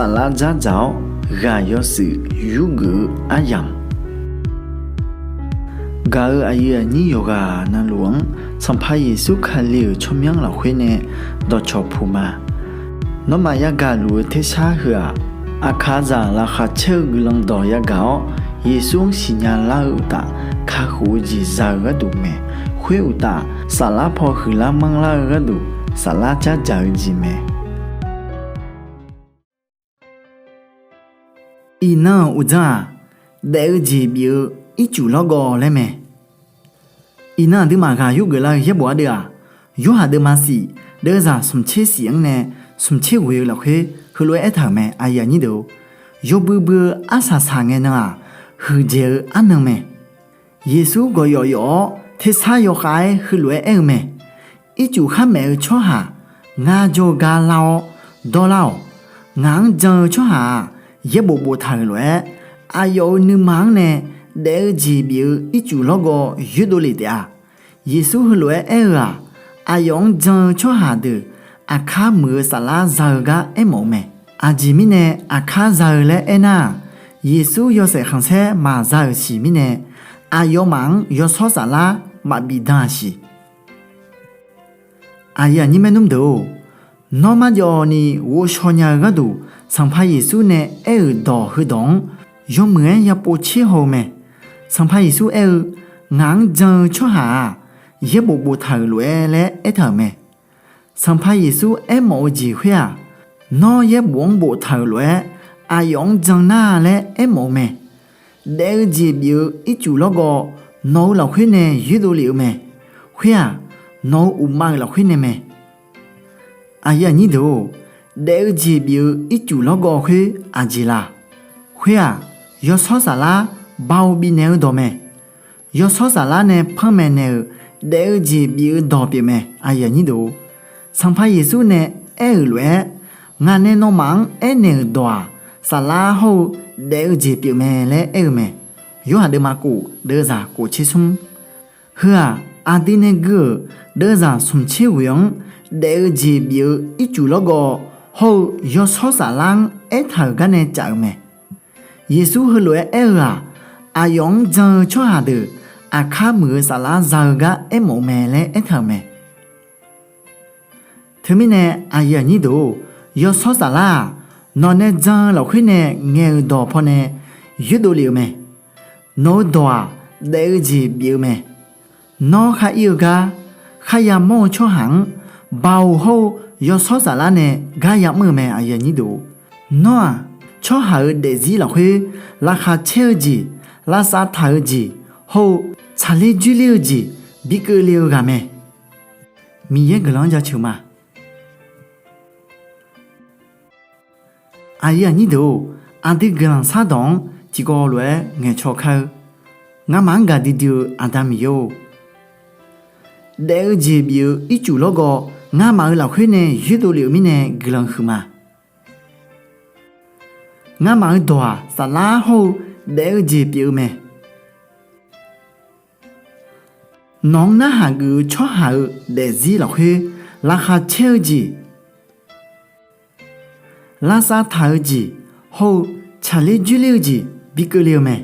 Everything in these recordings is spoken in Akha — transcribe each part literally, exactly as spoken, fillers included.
Saflar dzardzaq-awr ghaq yawshuif yurgeuf-eu aryamq, gaq-euq aqyuif aqnyir yawqghaq navluf-anr Sanqpaq Yeqsur Kali-euq tsawrmyanr lafkhoer nae dawqcawq puq ma. Nawmaf yagaq luf-eu tersar heu-aq, aqkaqzaq laqkhaq caer-eu guiqlanq dawq yagaq-awr, Yeqsur-anr siqnya lar-eu uqtaf, kakhof-eu jeq za-eu gharduq mae. Khoer uqtaf, saflar paw huiqlar manrlar-eu gharduq, saflar dzardzaq-eu jeq mae. Iqnan-euq uqdzan-aq, daef-eu jeq bif-eu ircuf lawrgawv laer mae. Iqnan aqduimaf ghaq yurgeuf lar-eu yaerbof ardeuv-aq, Yorhaq deuvma shif, deuvzaq smqtser shif-anr nae smqtser ghoeq-eu lafkhoer heulof-aer aertaq-euq mae, yawbui bui-eu arsaq saq ngae nan-aq, huiqdzaeq-eu arnan mae. Yeqsur gawqyawf yawf-awr tersar yawkhav-aer heulof-aer aer-eu mae. Ircuf khar maef-eu tsawrhaq ngar jawr-eu gar lar-awr dawrlar-awq. Ngaq-anr jan-eu tsawrhaq-aq, yaerbof boftaq-euq lof-aer, aqyawf-euq nuima-anr nae daef-eu jeq bif-eu ircuf lawrgawv yoerdov lef taef-a. Yeqsur heulof-aer aer-eu-aq, aqyawf-anr jan-eu tsawrhaq deuq aqkar muiq-eu saflar za-eu gar aermawf-eu mae. Aqjeq mirnae aqkar za-eu laer aernar-aq, Yeqsur yawshaef khanqsaer maqza-euq siq mirnae, aqyawfmaf-anr yawshawr saflar maqbif dan-aq siq. Aqyuif aqnyir maernmr deuq-or, nawr marjawvni ghovshaw nya-eu gharduq Sanqpaq Yeqsur nae aer-euq dawq heudawq-anr yawmuiq-aer yapov tser haw-eu mae. Sanqpaq Yeqsur aer-eu, Ngaq-anr jan-eu tsawrhaq-aq, yaerbof boftaq-euq lof-aer laer aertaq-euq mae. Sanqpaq Yeqsur aermawf-eu jeq khoer-aq, nawr yaerbof-anr boftaq-euq lof-aer aqyawf-anr jan nar-a laer aermawf-eu mae. Daef-eu jeq bif-eu ircuf lawrgawv nawq-eu lafkhoer nae yoerdov lef-eu mae. Khoer-aq, nawq-eu uqmav-euq lafkhoer nae mae. Aqyuif aqnyir deuq-or, daef-eu jeq bif-eu ircuf lawrgawv khoer aqjeq la? Khoer-aq, yawshawr saflar baoq bifnaeq-eu dawq mae. Yawshawr saflar nae panmaeq naeq-euq daef-eu jeq bif-eu dawq pyeufmae. Sanqpaq Yeqsur nae aer-euq lof-aer, Ngaq nae nawmaf-anr aernaeq-euq dawq-aq, saflar hawr-eu daef-eu jeq pyeufmae laer aer-eu mae. Yorhaq deuvma kof, deuvzaq kof tser smr. Heu-aq, aqdui nae gui-euq deuvzaq smqtser ghoeq-anr daef-eu jeq bif-eu ircuf lawrgawv hawr-eu yawshawr saflar-anr aertaq-euq gar nae caf-eu mae. Yeqsur heulof-aer aer-eu-aq, aqyawf-anr jan-eu tsawrhaq deuq aqkar muiq-eu saflar za-eu gar aermawf-eu mae laer aertaq-euq mae. Teumirnae, yawshawr saflar-aq, nawq nae jan-eu lafkhoer nae ngaeq-euq dawq pawnae yoerdov lef-eu mae. Nawq-eu dawq-aq, daef-eu jeq bif-eu mae. Nawr khar ir-eu gar, kharya mawr-eu tsawrhaq-anr, baoq hawr-eu yawshawr saflar nae gar yamr-eu mae. Nawr-aq, tsawrhaq-euq daefzir lafkhoer, laqkhaq caer-eu jeq, lavsav taq-eu jeq, hawr-eu tsaqler dzoerler-eu jeq bi keuvle-eu ghaq mae. Miqyaer guiqlanq-anr jaceuq ma. Aqyuif aqnyir deuq-or, aqdui guiqlanq shardawq-anr tiqkawv lof-aer ngaeqcaw kar-eu. Ngamaf-anr gaqdui dui-eu Aqda Miqyaer-or, daef-eu jeq bif-eu ircuf lawrgawv ngamaf-eu lafkhoer nae yoerdov lef-eu mirnae guiqlanq huiqma. Ngamaf-eu dawq-aq, saflar hawr-eu daef-eu jeq pyeuf-eu mae. Nawq-anr narhaq geuf-eu tsawrhaq-euq daefzir lafkhoer, laqkhaq caer-eu jeq, lavsav taq-eu jeq, hawr-eu tsaqler dzoerler-eu jeq bi keuvle-eu mae.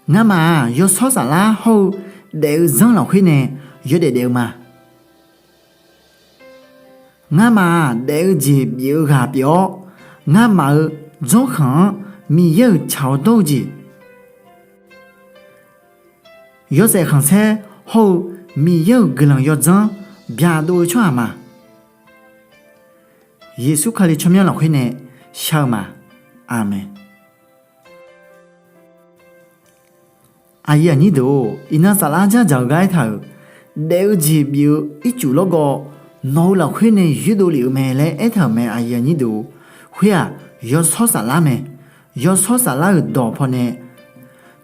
Ngamaf-aq, yawshawr saflar hawr-eu daef-eu zanr lafkhoer nae yawdaef daef-eu ma. Ngamaf-aq, daef-eu jeq bif-eu ghaq pyeuf-awr, ngamaf-euq jawrkhanq-anr Miqyaer-euq tsaq-awr dawr-eu jeq, yawshaef khanqsaer hawr-eu Miqyaer-euq guiqlanq yawdzanr byaqdov-eu tsawrhaq ma. Yeqsur Kali tsawrmyanr lafkhoer nae shar-eu ma. Aqmeq. Aqyuif aqnyir deuq-or, iqnan saflar dzardzaq-eu gar aertaq-euq, daef-eu jeq bif-eu ircuf lawrgawv nawq-eu lafkhoer nae yoerdov lef-eu mae laer aertaq-euq mae. Khoer-aq, yawshawr saflar mae. Yawshawr saflar-euq dawq pawnae,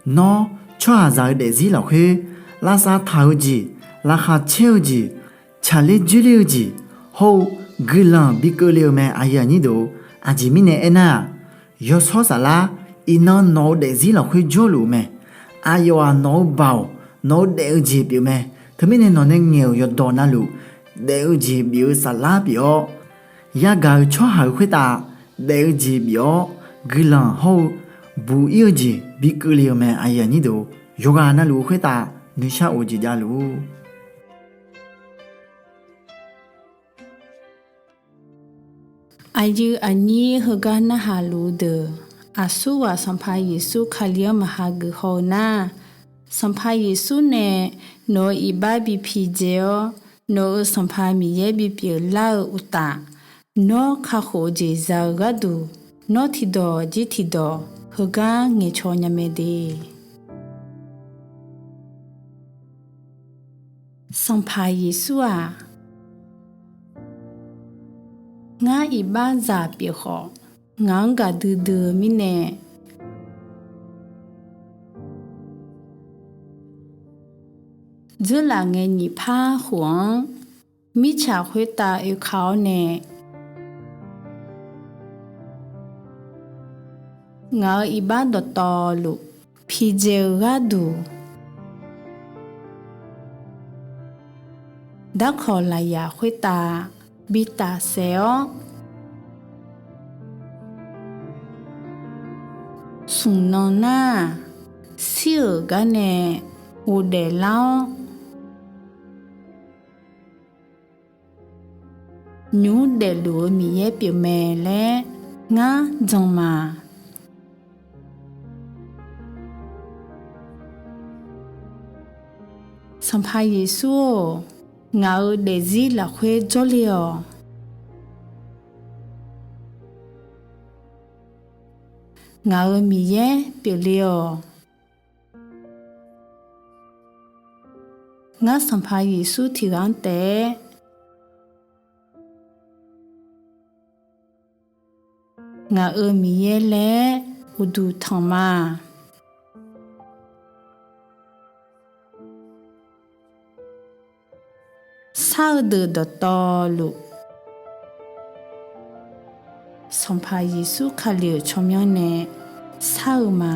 nawr tsawrhaqzaq-eu daefzir lafkhoer, lavsav taq-eu jeq, laqkhaq caer-eu jeq, tsaqler dzoerler-eu jeq, hawr-eu guiqlanq bi keuvle-eu mae. Aqjeq mirnae aernar-aq, yawshawr saflar iqnan nawq-eu daefzir lafkhoer jawrluf-eu mae. Aqyawf-aq nawq-eu baoq, nawq-eu daef-eu jeq pyeuf mae. Teumirnae nawq nae ngaeq-euq yawqdawq navluf, daef-eu jeq bif-eu saflar pyeuf-awr, Yagaq-eu tsawrhaq-euq khoertav daef-eu jeq bif-awr, guiqlanq hawr-eu buq-ir-eu jeq bi keuvle-eu mae. Yawqghaq navluf-eu khoertav nuishar of jeq javluf-ur. Aqyuif aqnyir heugar narhaq luf-eu deuq, aqsurghaq Sanqpaq Yeqsur Kali-anr maqha geuf haw-eu nar, Sanqpaq Yeqsur nae nawq-euq iqbax bi pidzae-awr, nawq-euq Sanqpaq Miqyaer bipyeuf lar-eu uqtaf, nawr kakhof-eu jeq za-eu gharduq, nawr tiqdawq jir tiqdawq heugar ngaeqcaw nya mae de. Sanqpaq Yeqsur-aq, ngar iqbaxzaq pyeuf khawf, ngaq-anr gaqdui dui-eu mirnae, dzeurlaf ngae nyiq par khof-anr mirtsaq khoertav oeka-awr nae, ngaq-euq iqbax dawqtawvluf pidzae-eu gharduq, darkawq lafyaq khoertav bi tafsaef-awr, smq nan nar-aq, shir-euq gar nae ghofdaef lar-awr, nymq mr daefluf-eu Miqyaer pyeufmae laer ngar jan ma. Sanqpaq Yeqsur-or, ngaq-euq daefzir lafkhoer jawrle-awq. Ngaq-euq Miqyaer pyeufle-awq. Ngar Sanqpaq Yeqsur tiqghaq-anr taef-aer ngaq-euq Miqyaer laer uqduq tanq ma. Shar-eu deuq dawqtawvluf, Sanqpaq Yeqsur Kali-euq tsawrmyanr nae shar-eu ma.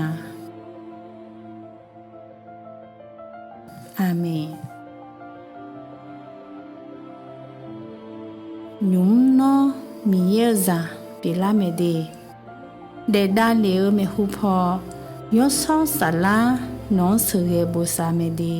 Aqmeq. Nymq mr nawr Miqyaer-eu zaq pyeuflar mae de, daef davlef-eu maeqhu paw, Yawshawr Saflar nawq-anr sheuqghae bosav mae de.